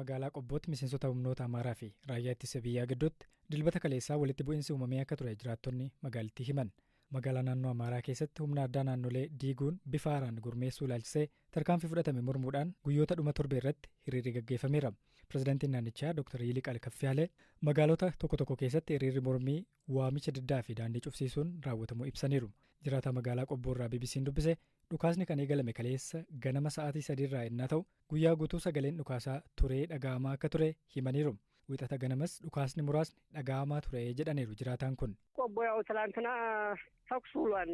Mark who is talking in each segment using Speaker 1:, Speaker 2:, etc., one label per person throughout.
Speaker 1: Magaalaa Qobbootti miseensota humnoota Amaaraa fi raayyaa ittisa biyyaa gidduutti Dilbata kaleessaa walitti bu'iinsi uumamee akka ture jiraattonni magaalattii himan. Magaalaa naannoo Amaaraa keessatti humna addaa naannolee diiguun bifa haaraan gurmeessuu ilaalchisee tarkaanfii fudhatame mormuudhaan guyyoota dhuma torbe irratti hiriirri gaggeeffameera. Pirezidaantiin naannichaa Dr. Yiliqaal Kaffiyaalee magaalota tokko tokko keessatti hiriirri mormii waamicha diddaa fi daandii cufsiisuun raawwatamuu ibsaniiru. Jiraataa magaalaa Qobboo irraa BBC'n dubbise dhukaasni kan eegalame kaleessa ganama sa'aatii 3 irraa innaa ta'u, guyyaa guutuu sagaleen dhukaasaa turee dhaga'amaa akka ture himaniiru. Wixata ganamas dhukaasni muraasni dhaga'amaa ture jedhaniiru jiraataan kun.
Speaker 2: ቆቦ ያው ትላንትና ተኩስ ውሏል።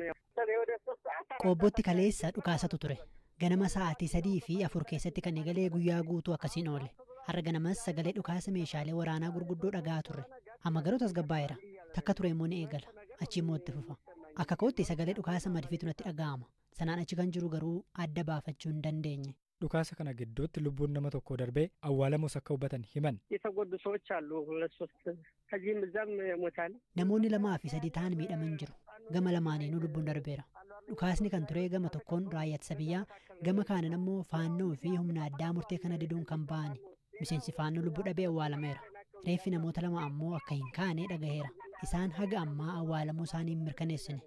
Speaker 3: Qoobbootti kaleessa dhukaasatu ture. Ganama sa'aatii 3 fi 4 keessatti kan eegalee guyyaa guutuu akkasiin oole. Har'a ganamas sagalee dhukaasa meeshaalee waraanaa gurguddoo dhaga'aa turre. Amma garuu tasgabbaa'eera. Takka ture immoo ni eegala. Achi immoo itti fufa. Akka kootti sagalee dhukaasa madfiitu natti dhaga'ama. Sanaan achi kan jiru garuu adda baafachuu hin dandeenye.
Speaker 1: Dhukaasa kana gidduutti lubbuun nama tokkoo darbee awwaalamus akka hubatan himan.
Speaker 2: የተጎዱ ሰዎች አሉ፣ ሁለት ሶስት፣ ከዚህም እዛም ሞታል።
Speaker 3: Namoonni lamaa fi sadii ta'an miidhaman jiru. Gama lamaaniinuu lubbuun darbeera. Dhukaasni kan ture gama tokkoon raayyaa ittisa biyyaa, gama kaanin ammoo Faannoo fi humna addaa murtee kana diduun kan ba'ani. Miseensi Faannoo lubbuu dhabee awwaalameera. Reeffi namoota lama ammoo akka hin kaane dhagaheera. Isaan haga ammaa awwaalamuu isaanii hin mirkaneessine.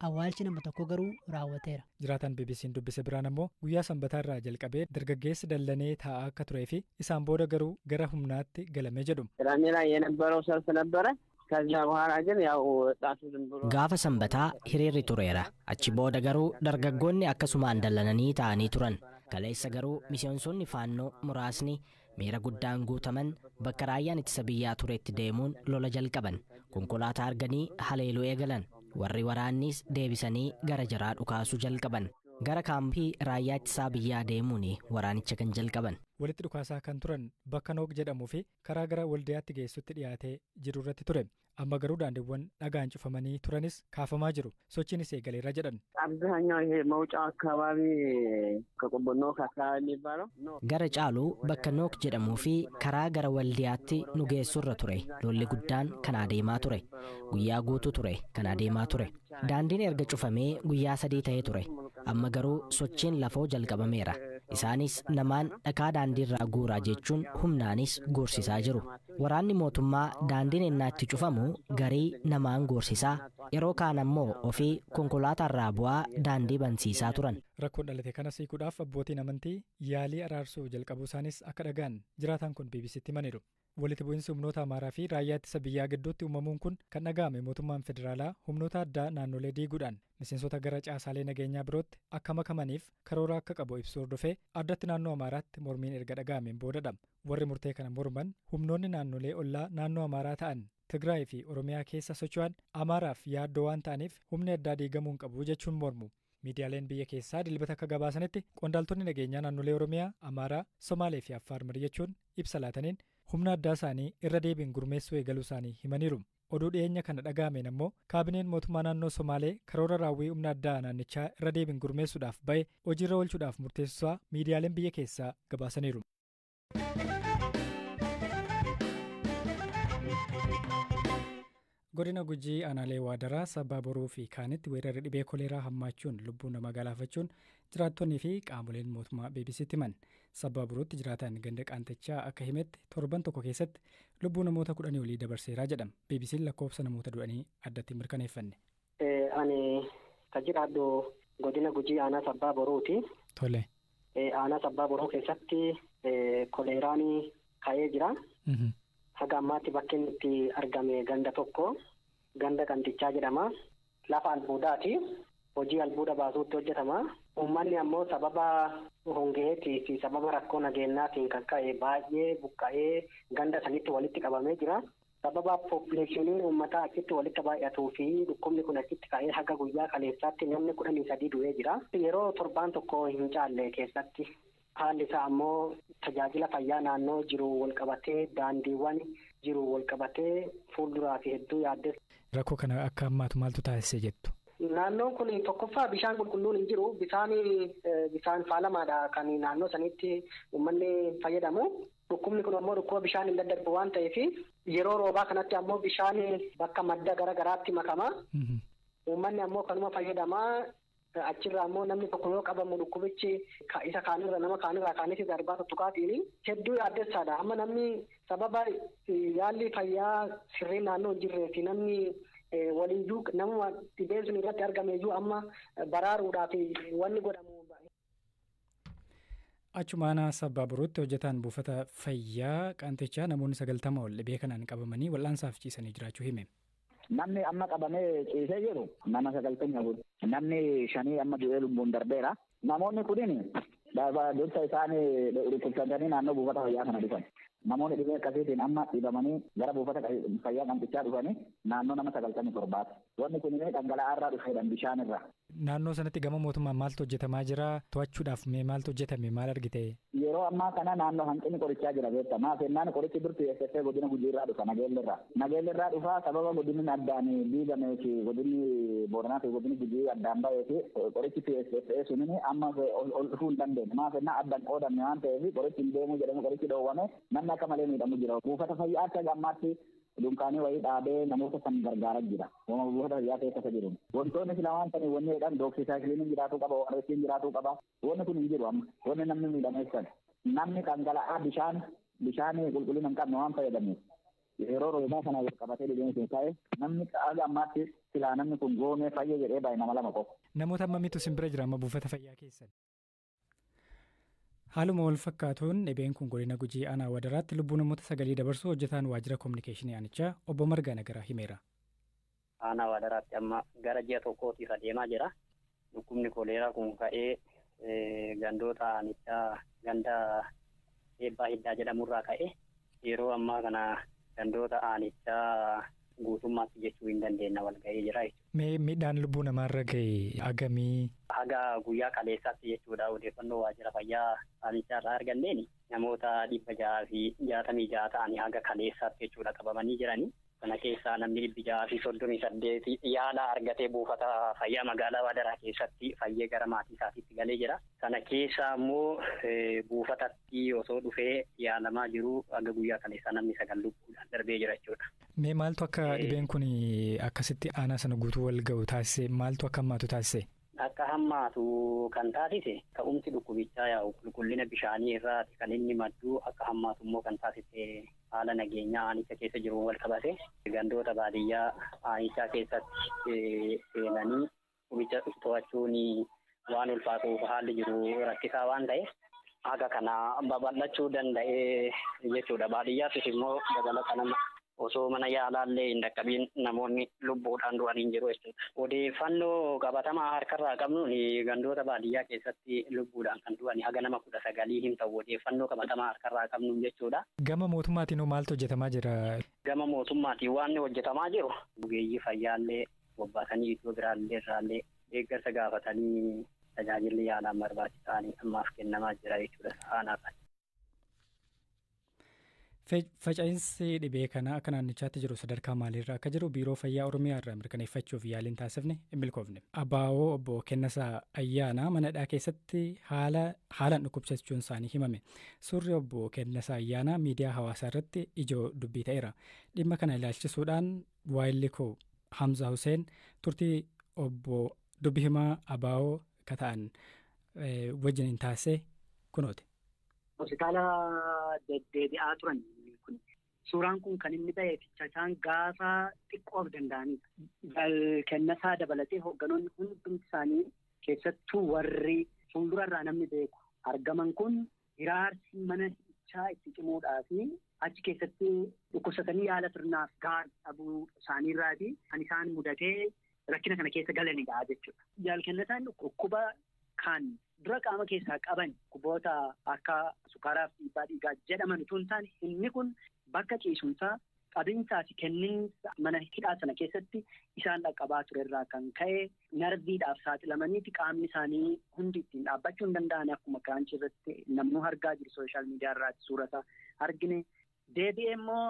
Speaker 3: Awwaalchi nama tokko garuu raawwateera.
Speaker 1: Jiraataan BBC'n dubbise biraan ammoo guyyaa Sanbataa irraa jalqabee dargaggeessi dallanee taa'aa akka turee fi isaan booda garuu gara humnaatti galame jedhu.
Speaker 4: ቅዳሜ ላይ የነበረው ሰልፍ ነበረ። ከዛ በኋላ ግን ያው ወጣቱ ዝም ብሎ
Speaker 5: Gaafa Sanbataa hiriirri tureera. Achi booda garuu dargaggoonni akkasumaan dallananii taa'anii turan. Kaleessa garuu miseensonni Faannoo muraasni miira guddaan guutaman bakka raayyaan ittisa biyyaa turetti deemuun lola jalqaban. Konkolaataa arganii haleeluu eegalan. Warri waraannis deebisanii gara jaraa dhukaasuu jalqaban. Gara kaampii raayyaa ittisaa biyyaa deemuun waraanicha kan jalqaban.
Speaker 1: Walitti dhukaasaa kan turan bakka Nook jedhamuu fi karaa gara Waldiyaatti geessutti dhiyaatee jiru irratti ture. Amma garuu daandiiwwan dhagaan cufamanii turanis kaafamaa jiru. Sochiinis eegaleera jedhan.
Speaker 4: አብዛኛው ይሄ መውጫው አካባቢ ከቆቦ ኖክ አካባቢ የሚባለው
Speaker 5: Gara caalu bakka Nook jedhamuu fi karaa gara Waldiyaatti nu geessurra ture. Lolli guddaan kan adeemaa ture. Guyyaa guutuu ture kan adeemaa ture. Daandiin erga cufamee guyyaa 3 ta'ee ture. Amma garuu sochiin lafoo jalqabameera. Isaanis namaan dhakaa daandiirraa guuraa jechuun humnaanis guursisaa jiru. Waraanni mootummaa daandiin innaa itti cufamu garii namaan guursisaa, yeroo kaan ammoo ofii konkolaataarraa bu'aa daandii bansiisaa turan.
Speaker 1: Rakkoon dhalate kanas hiikuudhaaf abbootiin amantii yaalii araarsuu jalqabuu isaanis akka dhagaan jiraataan kun BBCtti himaniiru. Walitti bu'iinsi humnoota Amaaraa fi raayyaa ittisa biyyaa gidduutti uumamuun kun kan dhaga'ame mootummaan federaalaa humnoota addaa naannolee diiguudhaan miseensota gara caasaalee nageenyaa birootti akka makamaniif karoora akka qabu ibsuu hordofee addatti naannoo Amaaraatti mormiin erga dhaga'ameen boodadha. Warri murtee kana morman humnoonni naannolee ollaa naannoo Amaaraa ta'an Tigraay fi Oromiyaa keessa socho'an Amaaraaf yaaddoo waan ta'aniif humni addaa diigamuu hin qabu jechuun mormu. Miidiyaaleen biyya keessaa Dilbata akka gabaasanitti qondaaltonni nageenyaa naannolee Oromiyaa, Amaaraa, Somaalee fi Affaar mari'achuun ibsa laataniin humna addaa isaanii irra deebiin gurmeessuu eegaluu isaanii himaniiru. Oduu dhiyeenya kana dhaga'ameen ammoo kaabineen mootummaa naannoo Somaalee karoora raawwii humna addaa naannichaa irra deebiin gurmeessuudhaaf ba'e hojiirra oolchuudhaaf murteessuusaa miidiyaaleen biyya keessaa gabaasaniiru. Godina Gujii aanaalee Waadaraa, Sabbaa Boruu fi kaanitti weerarri dhibee koleeraa hammaachuun lubbuu namaa galaafachuun jiraattonnii fi qaamoleen mootummaa BBCtti himan. Sabbaa Boruutti jiraataan ganda Qaantichaa akka himetti torban tokko keessatti lubbuu namoota 10 olii dabarseeraa jedhama. BBC'n lakkoofsa namoota du'anii addatti hin mirkaneeffanne.
Speaker 6: Ani ka jiraadhu godina Gujii aanaa Sabbaa Boruuti.
Speaker 1: Tole.
Speaker 6: Aanaa Sabbaa Boruu keessatti koleeraan ka'ee jira. Haga ammaatti bakki inni itti argame ganda tokko, ganda Qanxichaa jedhama. Lafa albuudaati. Hojii albuuda baasuutti hojjetama. Uummanni ammoo sababa hongeetii fi sababa rakkoo nageenyaatiin kan ka'e baay'ee buqqa'ee ganda sanitti walitti qabamee jira. Sababa populationiin uummataa achitti walitti baay'atuu fi dhukkubni kun achitti ka'ee haga guyyaa kaleessaatti namni 13 du'ee jira. Yeroo torbaan tokko hin caalle keessatti haalli isaa ammoo tajaajila fayyaa naannoo jiru wal qabatee, daandiiwwan jiru wal qabatee fuulduraa fi hedduu yaaddes.
Speaker 1: Rakkoo kana akka ammaatu maaltu taasise jettu?
Speaker 6: Naannoon kun tokkoffaa bishaan qulqulluun hin jiru. Bishaan faalamaadha kan naannoo sanitti uummanni fayyadamu. Dhukkubni kun ammoo dhukkuba bishaan hin daddarbu waan ta'eef yeroo roobaa kanatti ammoo bishaan bakka madda gara garaatti makama. Uummanni ammoo kanuma fayyadamaa. Achirraa immoo namni tokko yoo qabamu dhukkubichi isa kaanirra nama kaanirraa kaanitti darbaa tuttuqaatiin hedduu yaaddessaadha. Amma namni sababa yaalli fayyaa sirrii naannoo hin jirree fi namni waliyyuu namuma dhibeen sun irratti argame iyyuu amma baraaruudhaaf wanni godhamu.
Speaker 1: Achuma aanaa Sabbaa Boruutti hojjetaan buufata fayyaa Qaantichaa namoonni 90 ol dhibee kanaan qabamanii wal'aansaaf ciisanii jiraachuu hime.
Speaker 7: Namni amma qabamee ciisee jiru nama 94. Namni 5 amma du'ee lubbuun darbeera. Namoonni kunniin dursa isaanii dhukkubsatanii naannoo buufata fayyaa kana dhufan. Namoonni dhibee akkasiitiin amma dhibamanii gara buufata fayyaa Qaantichaa dhufanii naannoo nama 97. Wanni kunniin dhangala'aa irraa dhufeedhaan bishaan irraa.
Speaker 1: Naannoo sanatti gama mootummaan maaltu hojjetamaa jira? To'achuudhaaf mee maaltu hojjetame? Maal argite?
Speaker 7: Yeroo ammaa kana naannoo hanqinni qorichaa jira beektaa. Maaf jennaan qorichi dur PSF godina Gujii irraa dhufa Nageelle irraa. Nageelle irraa dhufa sababa godinni addaan diigamee fi godinni Booranaa fi godinni Gujii addaan bahee fi qorichi PSF sunin amma ol dhufuu hin dandeenye. Maaf jennaan addaan qoodamne waan ta'eef qorichi hin deemu jedhame qorichi dhoowwame namni akka malee miidhamu jira. Buufata fayyaa akka ammaatti dunkaanii wayii dhaabee namoota san gargaaraa jira. Wama buufata fayyaa keessa isa jiru. Wantoonni sila waan sanii wanni jedhan dooksisaayikiliiniin jiraatuu qaba, ORS'n jiraatuu qaba. Wanni kun hin jiru amma. Wanni namni miidhameessan. Namni dhangala'aa bishaan qulqullina hin qabne waan fayyadameef yeroo roobaa kana wal qabatee dhibeen sun ka'e namni haga ammaatti silaa namni kun goomee fayya jedhee baay'ee nama lama qofa.
Speaker 1: Namoota hammamiitu isin bira jira amma buufata fayyaa keessan? Haaluma wal fakkaatuun dhibeen kun godina Gujii aanaa Wadaraatti lubbuu namoota 9 dabarsuu hojjetaan waajjira kominikeeshinii aanichaa obbo Margaa Nagaraa himeera.
Speaker 8: Aanaa Wadaraatti amma gara ji'a tokkootiif adeemaa jira. Dhukkubni koleeraa kun ka'ee gandoota aanichaa ganda Eebbaa Hiddaa jedhamurraa ka'e yeroo ammaa kana gandoota aanichaa guutummaatti jechuu hin dandeenya wal ga'ee jira jechuudha.
Speaker 1: Mee miidhaan lubbuu namaarra ga'e hagamii?
Speaker 8: Haga guyyaa kaleessaatti jechuudha odeeffannoo waajjira fayyaa aanichaa irraa arganneen namoota 666 ta'anii haga kaleessaatti jechuudha qabamanii jiranii. Kana keessaa namni 638 yaala argatee buufata fayyaa magaalaa Wadaraa keessatti fayyee gara maatii isaatiitti galee jira. Kana keessaa immoo buufatatti osoo dhufee yaalamaa jiru haga guyyaa kaleessaa namni 9 lubbuudhaan darbee jira jechuudha.
Speaker 1: Mee maaltu akka dhibeen kun akkasitti aanaa sana guutuu wal ga'u taasise? Maaltu akka hammaatu taasise?
Speaker 8: Akka hammaatu kan taasise ka'umsi dhukkubichaa yaa'u qulqullina bishaanii irraati kan inni maddu akka hammaatu immoo kan taasise haala nageenyaa aanicha keessa jiru wal qabate gandoota baadiyyaa aanichaa keessatti seenanii dhukkubicha to'achuun waan ulfaatuuf haalli jiru rakkisaa waan ta'eef haga kana babal'achuu danda'ee jechuudha. Baadiyyaattis immoo dabalata nama osoo mana yaalaallee hin dhaqqabiin namoonni lubbuudhaan du'anii hin jiru jechuudha. Odeeffannoo qabatamaa harkarraa qabnuun gandoota baadiyyaa keessatti lubbuudhaan kan du'an haga nama 19 hin ta'u odeeffannoo qabatamaa harkarraa qabnuun jechuudha.
Speaker 1: Gama mootummaatiin maaltu hojjetamaa jira?
Speaker 8: Gama mootummaatiin waan hojjetamaa jiru ogeeyyii fayyaallee bobbaasanii iddoo biraallee irraallee deeggarsa gaafatanii tajaajilli yaalaan barbaachisaa ammaaf kennamaa jira jechuudha sa'aanaaf.
Speaker 1: Faca'insi dhibee kanaa akka naannichaatti jiru sadarkaa maaliirra akka jiru biiroo fayyaa Oromiyaa irraa mirkaneeffachuuf yaaliin taasifne hin milkoofne. Abaawoo obbo Kennasaa Ayyaanaa mana keessatti haalaan dhukkubsachuun isaanii himame. Suurri obbo Kennasaa Ayyaanaa miidiyaa hawaasaa irratti ijoo dubbii ta'eera. Dhimma kana ilaalchisuudhaan waayilli koo Hamza Hussein turtii obbo dubbi himaa Abaawoo akka ta'an wajjin hin taasise kunooti.
Speaker 9: Hospitaala deddeebi'aa turan kun suuraan kun kan inni ba'e isaan gaafa xiqqoof danda'anidha. Kennasaa dabalatee hoogganoonni hundumti isaanii keessattuu warri fuuldurarraa namni beeku argaman kun hiraarsi mana hidhaa itti cimuudhaa fi achi keessatti dhukkubsatanii yaala sirnaaf gahaa dhabuu isaaniirraati kan isaan mudatee rakkina kana keessa galanidha jechuudha. Jaalkennasaan dhukkuba kan dura qaama keessaa qaban dhukkuboota akka sukkaaraaf dhiibbaa dhiigaa jedhaman utuu hin taane inni kun bakka ciisumsaa qabinsaa fi kenniinsa mana hidhaa sana keessatti isaan dhaqqabaa turerraa kan ka'e narviidhaaf saaxilamaniiti qaamni isaanii hundi ittiin dhaabbachuu hin danda'an akkuma kiraanchii irratti namnu argaa jiru sooshaal miidiyaa irraatti suurata argine. Deebi'ee immoo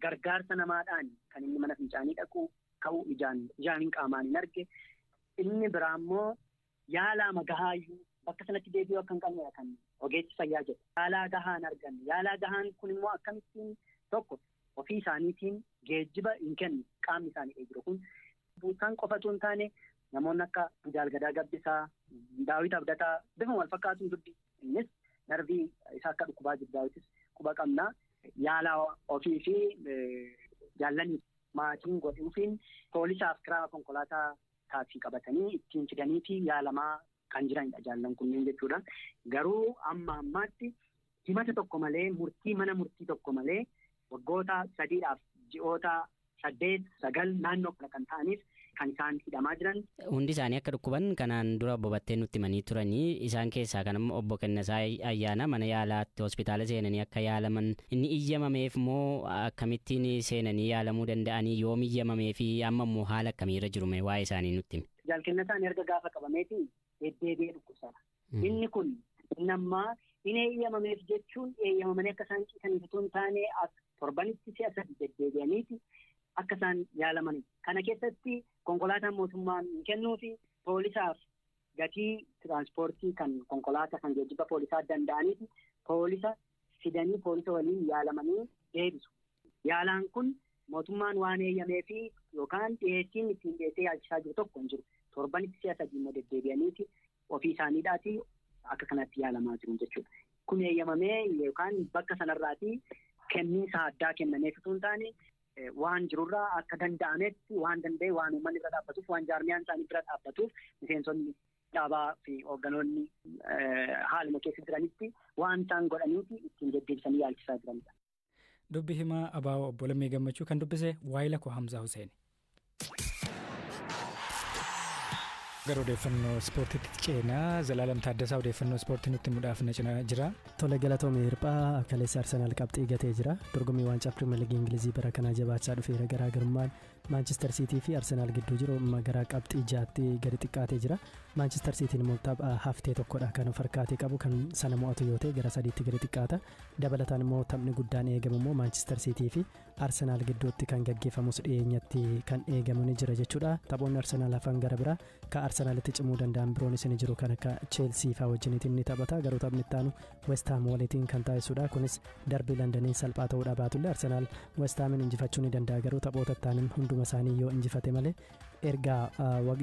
Speaker 9: gargaarsa namaadhaan kan inni mana fincaanii dhaqu ka'u ijaan qaamaan hin arge. Inni biraa immoo yaalaa magahaayyuu bakka sanatti deebi'uu akka hin qabnedha kan ogeessi fayyaa jedhu. Yaalaa gahaan arganne. Yaalaa gahaan kun immoo akkamittiin tokko ofii isaaniitiin geejjiba hin kennu qaamni isaanii jiru kun. Buutaan qofatu hin taane Namoonni akka Jaalgadaa Gabbisaa, Daawit Abdataa bifa wal fakkaatuun dubbi. Innis narvii isaa akka dhukkubaa jiru Daawitis quba qabna. Yaala ofii fi jaallanni maatiin godhuufiin poolisaaf kiraa konkolaataa taaksii qabatanii ittiin fidaniiti yaalamaa kan jiranidha jaallan kunneen jechuudha. Garuu amma ammaatti himata tokko malee murtii mana murtii tokko malee waggoota 3dhaaf ji'oota 8, 9 naannoo kana kan ta'aniif kan isaan hidhamaa jiran.
Speaker 10: Hundi isaanii akka dhukkuban kanaan dura obbo Battee nutti himanii turanii isaan keessaa kan ammoo obbo Kennasaa Ayyaana mana yaalaatti hospitaala seenanii akka yaalaman inni iyyamameef moo akkamittiin seenanii yaalamuu danda'anii yoom iyyamamee fi amma immoo haala akkamiirra jiru mee waa'ee isaanii nutti himi.
Speaker 9: Jaal Kennasaan erga gaafa qabameeti deddeebi'ee dhukkubsata. Inni kun inni ammaa inni eeyyamameef jechuun eeyyamamanii akka isaan ciisaniif otoo hin taane torbanitti si'a 3 deddeebi'aniiti akka isaan yaalaman. Kana keessatti konkolaataan mootummaan hin kennuufi poolisaaf gatii tiraanspoortii kan konkolaataa kan geejjiba poolisaa danda'aniiti poolisa fidanii poolisa waliin yaalamanii deebisu. Yaalaan kun mootummaan waan eeyyameefi yookaan dhiyeessiin ittiin dhiyeessee yaalchisaa jiru tokko hin jiru. Torbanitti si'a 3 immoo deddeebi'aniiti ofii isaaniidhaati akka kanatti yaalamaa jiru jechuudha. Kun eeyyamamee yookaan bakka sanarraati kenniinsa addaa kennameef osoo hin taane waan jirurraa akka danda'ametti waan danda'e waan uummanni bira dhaabbatuuf waan jaarmiyaan isaanii bira dhaabbatuuf miseensonni dhaabaa fi hoogganoonni haaluma keessa jiranitti waan isaan godhaniiti ittiin deddeebisanii yaalchisaa jiranidha.
Speaker 1: Dubbi himaa Abaawoo obbo Lammii Gammachuu kan dubbise Waayila Koo Hamzaa Hussein. Gara odeeffannoo ispoortiitti ceenaa Zalaalam Taaddasaa odeeffannoo ispoortii nutti himuudhaaf na cinaa jira.
Speaker 11: Tole galatoomii hirphaa kaleessa Arsenaal qabxii gatee jira. Dorgommii waancaa Pirimeer Liigii Ingilizii bara kanaa jabaachaa dhufeera. Garaagarummaan Maanchister Siitii fi Arsenaal gidduu jiru gara qabxii 6tti gadi xiqqaatee jira. Maanchister Siitiin immoo tapha haftee tokkodha kan of harkaatee qabu kan sana mo'atu yoo ta'e gara 3tti gadi xiqqaata. Dabalataan immoo taphni guddaan eegamu immoo Maanchister Siitii fi Arsenaal gidduutti kan gaggeeffamus dhiyeenyatti kan eegamu ni jira jechuudha. Taphoonni Arsenaal hafan gara biraa kan Arsenaalitti cimuu danda'an biroonis ni jiru kan akka Cheelsii fa'aa wajjiniitiin ni taphata. Garuu taphni itti aanu West Ham waliitiin kan taasisudha. Kunis darbii Londoniin salphaa ta'uudha baatullee Arsenaal West Hamin injifachuu ni danda'a. Garuu taphoota itti aanan hunduma isaanii yoo injifate malee erga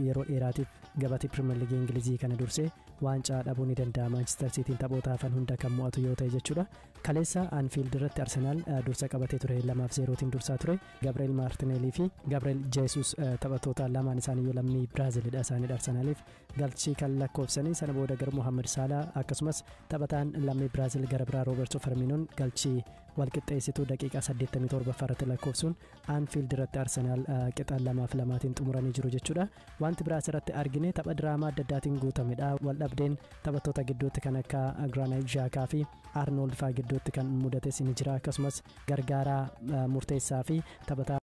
Speaker 11: yeroo dheeraatiif gabatee Pirimeer Liigii Ingilizii kana dursee waancaa dhabuu ni danda'a. Maanchister Siitiin taphoota hafan hunda kan mo'atu yoo ta'e jechuudha. Kaleessa Anfiild irratti Arsenaal dursa qabatee ture 2-0 dursaa ture. Gabriel Martinelli fi Gabriel Jesus taphattoota lamaan isaanii yoo lammii Biraazilidha isaaniidha Arsenaaliif galchii kan lakkoofsanii sana booda gara Mohamed Salah akkasumas taphataan lammii Biraazil gara biraa Roberto Firminoon galchii walqixxeessituu daqiiqaa 87 irratti lakkoofsuun Anfiild irratti Arsenaal qixa 2-2 xumuranii jiru jechuudha. Wanti biraas irratti argine tapha diraamaa adda addaatiin guutamedha. Waldhabdeen taphattoota gidduutti kan akka Granit Xhaka fi Arnold fa'aa gidduutti kan mudates ni jira. Akkasumas gargaaraa murteessaa fi taphataa